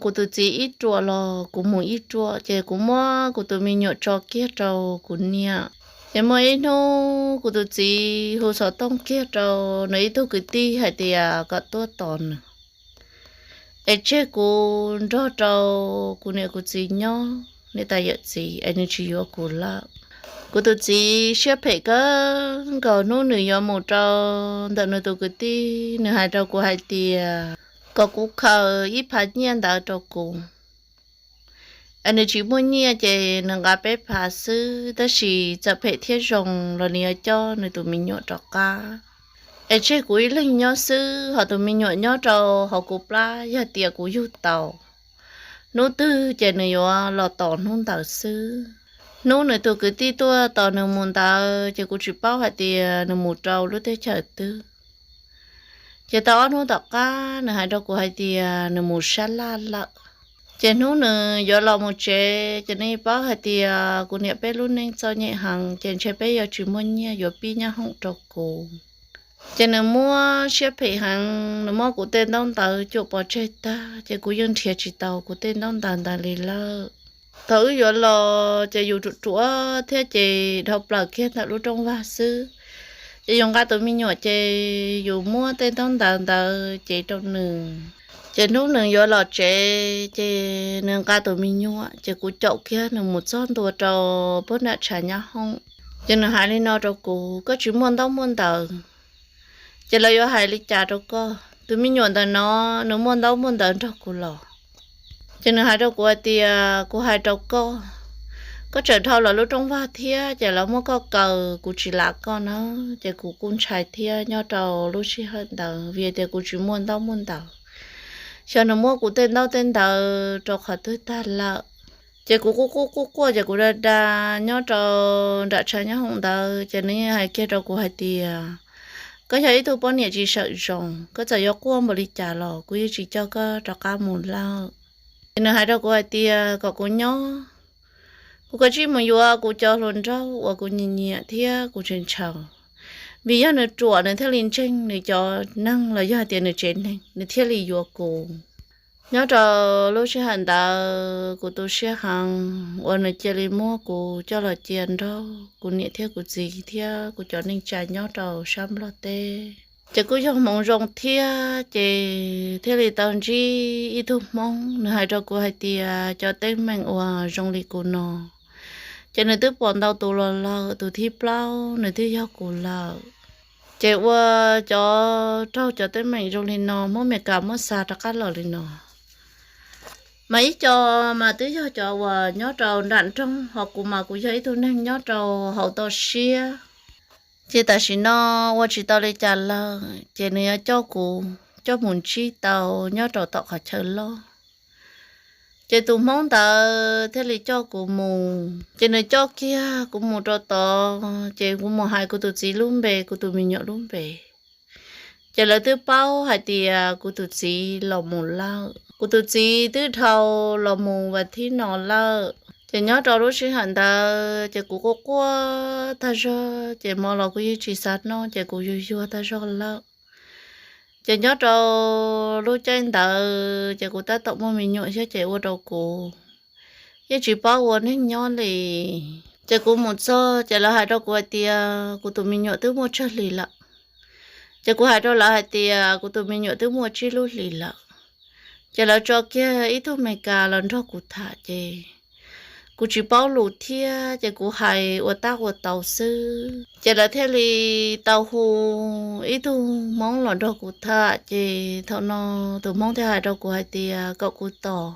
kuv tus txiv ib ruam los kuv mus ib ruam, ces kuv muab kuv tus me nyuam tso kiag rau kuv niam. Ces muaj ib hnub kuv tus txiv hu xov tooj kiag rau nws ib tug kwv tij hais tias kom tuaj tos nws, es tseg kuv nrog rau kuv niam kuv txiv nyob, niam tais yawm txiv, es nws tsis yuav kuv lawm. Kuv tus txiv siab phem kawg nkaus, hnub nws yuav mus rau ntawm nws tus kwv tij, nws hais rau kuv hais tias kom kuv khaws ib phav nyiaj ntawd rau kuv. Es nws tsis muaj nyiaj ces nws nqa peb phav xwb, tab sis txawm phem thiab zoo los nws yuav coj nws tus me nyuam rov qab. Es tseg kuv ib leeg nyob xwb, ho tus me nyuam nyob rau hauv kuv plab, yog tias kuv yug tau, hnub twg ces nws yuav los tos hnub ntawd xwb. Hnub nws tus kwv tij tuaj tos nws mus ntawd ces kuv tsis paub hais tias nws mus rau lub teb chaws twg. Ces tau ob hnub tom qab nws hais rau kuv hais tias nws mus sab laj lawm. Ces hnub nws yuav los mus tsev ces nws paub hais tias kuv niam peb lub neej txom nyem heev, ces ntshe peb yuav tsis muaj nyiaj yuav pib nyab hoom rau kuv. Ces nws muab siab phem heev, nws muab kuv tej ntaub ntawv cuam pov tseg tag, ces kuv yeej nrhiav tsis tau kuv tej ntaub ntawv ntawd li lawm. Thaum wb yuav los ces yus ruam ruam thiab ces dhau plaws kiag ntawm lub rooj vag xwb. Ces yus nqa tus me nyuam ces yus muab tej ntaub ntawv ntawd cev rau nws. Ces hnub nws yuav los tsev ces nws nqa tus me nyuam, ces kuv caum kiag nws mus txog ntua rau pab nram tshav nyab hoom. Ces nws hais li no rau kuv: Koj tsis muaj ntaub muaj ntawv, ces lawv yuav hais li cas rau koj? Tus me nyuam ntawm no nws muaj ntaub muaj ntawv nrog kuv los. Ces nws hais rau kuv hais tias: Kuv hais rau koj, koj tseem dhau los lub rooj vag thiab ces lawv muab koj kaw, kuv tsis lav koj na. Ces kuv kuj ntshai thiab nyob rau lub sij hawm ntawd, vim tias kuv tsis muaj ntaub muaj ntawv. Xyov nws muab kuv tej ntaub tej ntawv rau qhov twg tag lawm. Ces kuv quaj quaj quaj quaj, ces kuv da da nyob rau nram tshav nyab hoom ntawd, ces nws yeej hais kiag rau kuv hais tias: Koj yog ib tug poj niam tsis sawm zoo, koj txawm yuav quaj npaum li cas los kuv yeej tsis coj koj rov qab mus lawm. Ces nws hais rau kuv hais tias kom kuv nyob, Kuv kav tsij mus yuav kuv cov hluas nraug uas kuv nyiam nyiam thiab kuv tseem ntshaw, vim yog nws ruam nws thiaj li ntseeg nws cov neeg los yog hais tias nws tsev neeg nws thiaj li yuav kuv. Nyob rau lub sij hawm ntawd kuv tu siab heev uas nws cia li muab kuv coj los cia nrog kuv niam thiab kuv txiv thiab kuv cov neej tsa nyob rau sab Nplog teb. Ces kuj yog hmoov zoo thiab ces thiaj li tau ntsib ib tug Hmoob, nws hais rau kuv hais tias cov teeb meem uas zoo li kuv no ces nws twb pom ntau tus los lawm, tus thib plaub nws twb yog kuv lawm. Ces ua cov raug cov teeb meem zoo li no Hmoob Meskas muab xa rov qab los li no. Mas ib co mas twb yog cov uas nyob rau nram nroog, ho kuv mas kuv yog ib tug neeg nyob rau hauv toj siab. Ces tam sim no ua tsis tau li cas lawm ces nws yuav coj kuv coj mus ntsib tau nyob rau tom qhov chaw loj. Ces tus Hmoob ntawd thiaj li coj kuv mus, ces nws coj kiag kuv mus rau tod ces kuv mus hais kuv tus txiv lub npe, kuv tus me nyuam lub npe. Ces lawv twb paub hais tias kuv tus txiv los mus lawm, kuv tus txiv twb dhau los mus vas thib no lawm. Ces nyob rau lub sij hawm ntawd ces kuv quaj quaj tag zog, ces hmo los kuv yeej tsis xav noj, ces kuv yuag yuag tag zog lawm. Ces nyob rau lub caij ntawd ces kuv tab tom muaj me nyuam thiab ces ua rau kuv yeej tsis paub ua neeg nyob li. Ces kuv mus txog ces lawv hais rau kuv hais tias kuv tus me nyuam twb muaj tsawg hlis lawm. Ces kuv hais rau lawv hais tias kuv tus me nyuam twb muaj tsib lub hlis lawm. Ces lawv tso kiag ib tug Meskas los nrog kuv tham ces kuv tsis paub lus thiab ces kuv hais ua tab ua tau xwb. Ces lawv thiaj li tau hu ib tug Hmoob los nrog kuv tham, ces thaum no tus Hmoob thiaj hais rau kuv hais tias kom kuv tos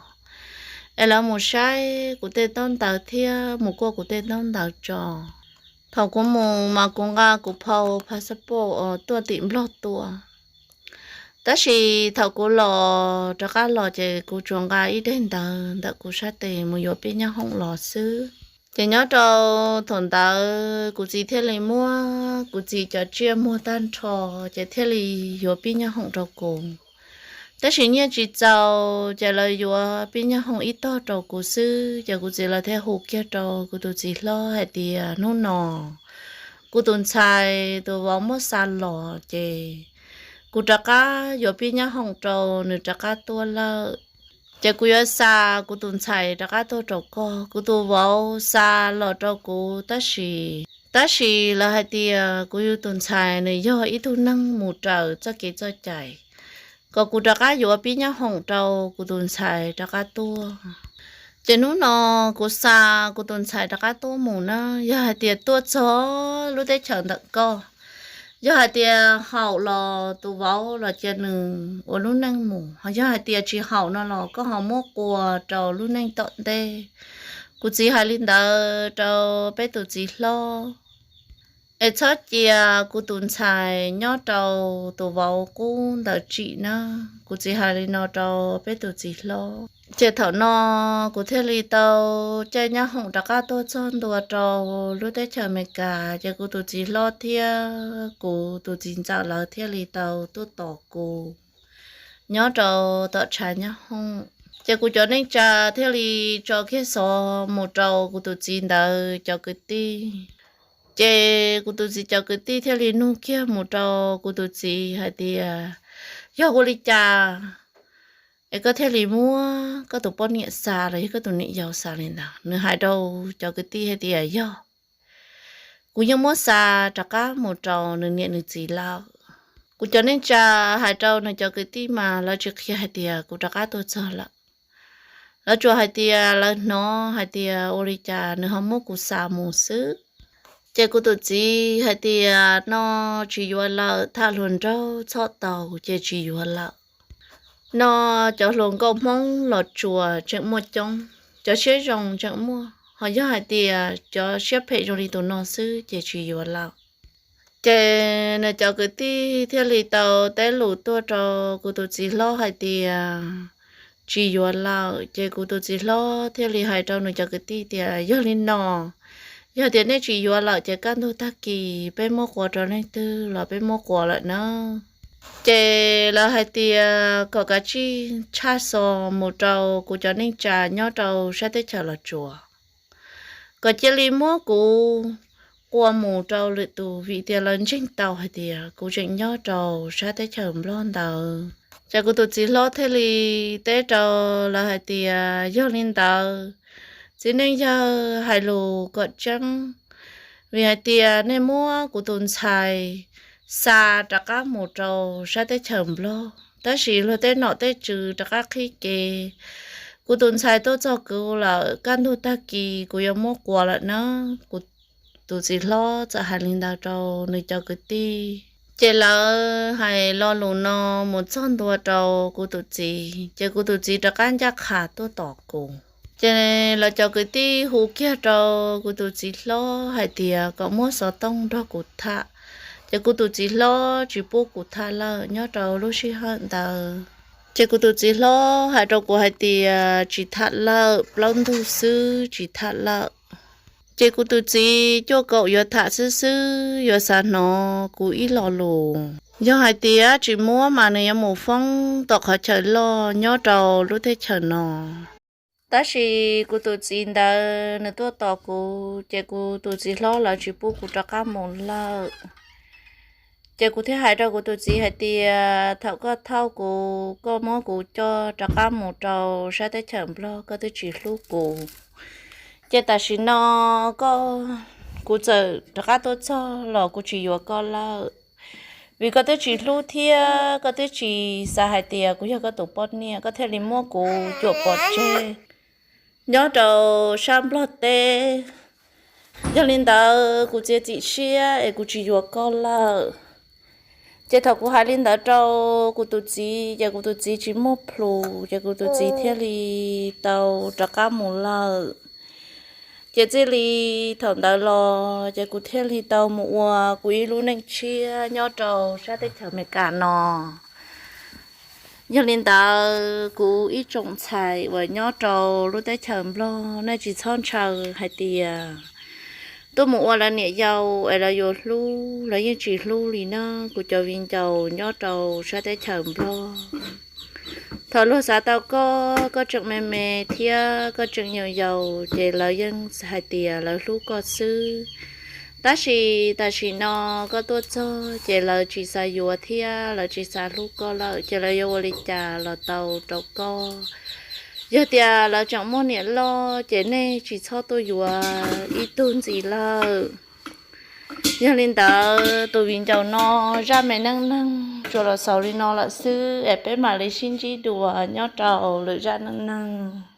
es lawv mus saib kuv tej ntaub ntawv thiab mus kuaj kuv tej ntaub ntawv tso. Thaum kuv mus mas kuv nqa kuv phau passport tuaj tim Nplog tuaj. Tab sis thaum kuv los rov qab los ces kuv tsuas nqa ib daim ntawv ntawm kuv sab tes mus yuav pib nyab hoom los xwb. Ces nyob rau thaum ntawd kuv txiv thiaj li muab kuv txiv cov tsiaj muag tag nrho, ces thiaj li yuav pib nyab hoom rau kuv. Tab sis nyiaj tsis txaus ces lawv yuav pib nyab hoom ib tog rau kuv xwb, ces kuv txiv lawv thiaj hu kiag rau kuv tus txiv hlob hais tias hnub no kuv tus ntxhais tus vauv muab xa los ces kuv rov qab yuav pib nyab hoom rau nws rov qab tuaj lawm. Ces kuv yuav xa kuv tus ntxhais rov qab tuaj rau koj, kuv tus vauv xa los rau kuv tab sis, tab sis lawv hais tias kuv yus tus ntxhais nws yog ib tug neeg mus raws txoj kev txoj cai, kom kuv rov qab yuav pib nyab hoom rau kuv tus ntxhais rov qab tuaj. Ces hnub no kuv xa kuv tus ntxhais rov qab tuaj mus na, yog hais tias tuaj txog lub teb chaws ntawm koj, yog hais tias haum los tus vauv los cia nws ua lub neej mus, ho yog hais tias tsis haum no los koj ho muab quas rau lub neej tom ntej. Kuv txiv hais li ntawd rau peb tus txiv hlob, es txhob cia kuv tus ntxhais nyob rau tus vauv qub ntawd tsim na. Kuv txiv hais li no rau peb tus txiv hlob. Ces thaum no kuv thiaj li tau caij nyab hoom rov qab tuaj txog ntua rau lub teb chaws Amelikas, ces kuv tus txiv hlob thiab kuv tus txiv ntxawm lawv thiaj li tau tuaj tos kuv nyob rau tom tshav nyab hoom. Ces kuv cov neej tsa thiaj li tso kiag xov mus rau kuv tus txiv ntawd cov kwv tij. Ces kuv tus txiv cov kwv tij thiaj li nug kiag mus rau kuv tus txiv hais tias, yog ua li cas es koj thiaj li muab koj tus poj niam xa los yog koj tus niam yau xa li ntawd? Nws hais rau cov kwv tij hais tias, yog, kuv yeej muab xa rov qab mus rau nws niam nws txiv lawm. Kuv cov neej tsa hais rau nws cov kwv tij mas lawv tsis qhia hais tias kuv rov qab tuaj txog lawm. Lawv tsuas hais tias lawv hnov hais tias ua li cas nws ho muab kuv xa mus xwb. Ces kuv tus txiv hais tias, no tsis yuav lawm, tham hluas nraug txhob tau ces tsis yuav lawm. No cov hluas nkauj Hmoob los tsuas tseem muaj coob, cov siab zoo tseem muaj, ho yog hais tias cov siab phem zoo li tus no xwb ces tsis yuav lawm. Ces nws cov kwv tij thiaj li tau teb lus tuaj rau kuv tus txiv hlob hais tias tsis yuav lawm. Ces kuv tus txiv hlob thiaj li hais rau nws cov kwv tij tias, yog li no, yog tias nej tsis yuav lawm ces kaj ntug tag kis peb muab quas rau leej twg los peb muab quas lawm na. Ces lawv hais tias kom kav tsij tshaj xov mus rau kuv cov neej tsa nyob rau sab teb chaws Los Tsuas. kom cia li muab kuv qua mus rau lwm tus, vim tias lawv ntseeg tau hais tias kuv tseem nyob rau sab teb chaws Nplog ntawd. Ces kuv tus txiv hlob thiaj li teb rau lawv hais tias, yog li ntawd, txiv neej yawg hais lus kom tseeb, vim hais tias nej muab kuv tus ntxhais xa rov qab mus rau sab teb chaws Nplog, tab sis luag tej nom tej tswv rov qab qhib kev. Kuv tus ntxhais tuaj txog kuv lawm, kaj ntug tag kis kuv yuav muab quas lawm na. Kuv tus txiv hlob txawm hais li ntawd rau nws cov kwv tij. Ces lawv hais lo lus no mus txog ntua rau kuv tus txiv, ces kuv tus txiv rov qab ncaj qha tuaj tos kuv. Ces lawv cov kwv tij hu kiag rau kuv tus txiv hlob hais tias kom muab xov tooj nrog kuv tham. Ces kuv tus txiv hlob tsis pub kuv tham lawm nyob rau lub sij hawm ntawd. Ces kuv tus txiv hlob hais rau kuv hais tias, tsis tham lawm, plaub ntug xwb tsis tham lawm. Ces kuv tus txiv cuaj kaum yuav tham xwb xwb, yuav xav hnov kuv ib lo lus. Yog hais tias tsis muab mas nws yuav mus foob tom qhov chaw loj nyob rau lub teb chaws no. Tab sis kuv tus txiv ntawd nws tuaj tos kuv, ces kuv tus txiv hlob lawv tsis pub kuv rov qab mus lawm. Ces kuv thiaj hais rau kuv tus txiv hais tias, thaum koj thauj kuv, koj muab kuv coj rov qab mus rau sab teb chaws Nplog, koj twb tsis hlub kuv. Ces tam sim no koj, kuv txawm rov qab tuaj txog los kuv tsis yuav koj lawm, vim koj twb tsis hlub thiab koj twb tsis xav hais tias kuv yog koj tus poj niam, koj thiaj li muab kuv cuam pov tseg nyob rau sab Nplog teb. Yog li ntawd kuv txiav txim siab es kuv tsis yuav koj lawm. Ces thaum kuv hais li ntawd rau kuv tus txiv, ces kuv tus txiv tsis muaj plhus, ces kuv tus txiv thiaj li tau rov qab mus lawm. Ces txij li thaum ntawd los ces kuv thiaj li tau mus ua kuv ib lub neej tshiab nyob rau sab teb chaws Amelikas no. Yog li ntawd kuv ib tsoom ntxhais uas nyob rau lub teb chaws Nplog, nej tsis txhob ntshaw hais tias tuaj mus ua lawv niam yau es lawv yuav hlub, lawv yeej tsis hlub li na. Kuv cov viv ncaus nyob rau sab teb chaws Nplog, thaum luag xav tau koj, koj tseem me me thiab koj tseem yau yau, ces lawv yeej hais tias lawv hlub koj xwb. Tab sis tam sim no koj tuaj txog ces lawv tsis xav yuav thiab lawv tsis xav hlub koj lawm, ces lawv yuav ua li cas los tau rau koj. Yog tias lawv tseem muaj niam loj ces nej tsis txhob tuaj yuav ib tug ntxiv lawm. Yog li ntawd tus viv ncaus no zaj me neej neeg tsuas los xaus li no lawm xwb, es peb mam li sib ntsib dua nyob rau lwm zaj neej neeg.